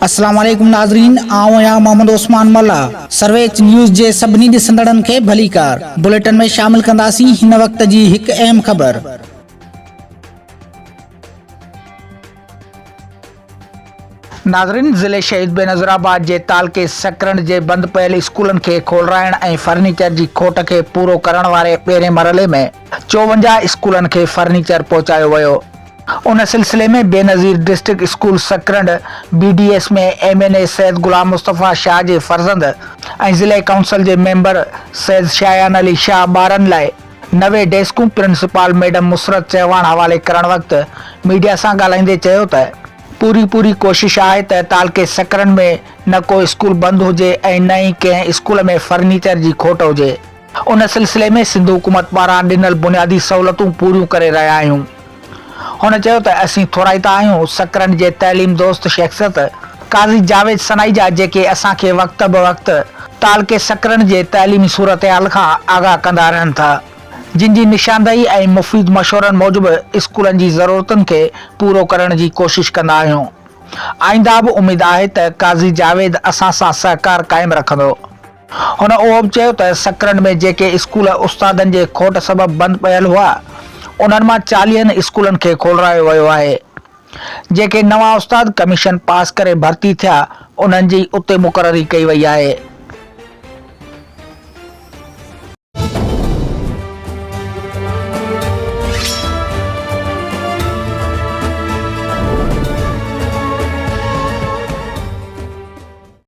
السلام عليڪم ناظرين آئون آهيان محمد عثمان ملاح سرويچ نيوز جي سڀني ڏسندڙن کي ڀليڪار بليٽن ۾ شامل ڪنداسين هن وقت جي هڪ اهم خبر. ناظرين ضلعي شهيد بينظير آباد جي تعلقي سڪرنڊ جي بند پيل اسڪولن کي کولرائڻ ۽ فرنيچر جي کوٽ کي پورو ڪرڻ واري پهرين مرحلي ۾ 54 اسڪولن کي فرنيچر پهچايو ويو. ان سلسلي ۾ Benazir district school Sakrand, B D S, ۾ M N A Syed Ghulam Mustafa Shah جي فرزند ۽ ضلعي ڪائونسل جي ميمبر سيد شايان علي شاهه ٻارن لاء 90 ڊيسڪون پرنسپال ميڊم مسرت چهواڻ حوالي ڪرڻ وقت ميڊيا سان ڳالهائيندي چيو ته پوري پوري ڪوشش آهي ته تعلقي سڪرنڊ ۾ نه ڪو اسڪول بند هجي ۽ نه ئي ڪنهن اسڪول ۾ فرنيچر جي کوٽ هجي. ان سلسلي ۾ سنڌ حڪومت پاران ڏنل بنيادي سهولتون پوريون ڪري رهيا آهيون. هن چيو ته اسين ٿورائتا آهيون سڪرنڊ جي تعليم دوست شخصيت قاضي جاويد سنائي جا جيڪي اسان کي وقت به وقت تعلقي سڪرنڊ جي تعليمي صورتحال کان آگاهه ڪندا رهن ٿا جن جي نشاندهي ۽ مفيد مشورن موجب اسڪولن جي ضرورتن کي پورو ڪرڻ جي ڪوشش ڪندا آهيون. آئنده به اميد آهي ته قاضي جاويد اسان سان سهڪار قائم رکندو. هن اهو به چيو ته سڪرنڊ ۾ جيڪي اسڪول استادن جي کوٽ سبب بند پيل هئا، انهن مان چاليهن اسڪولن کي کولرايو ويو آهي. جيڪي نوان استاد ڪميشن پاس ڪري ڀرتي ٿيا، انهن جي اتي مقرري ڪئي وئي آهي.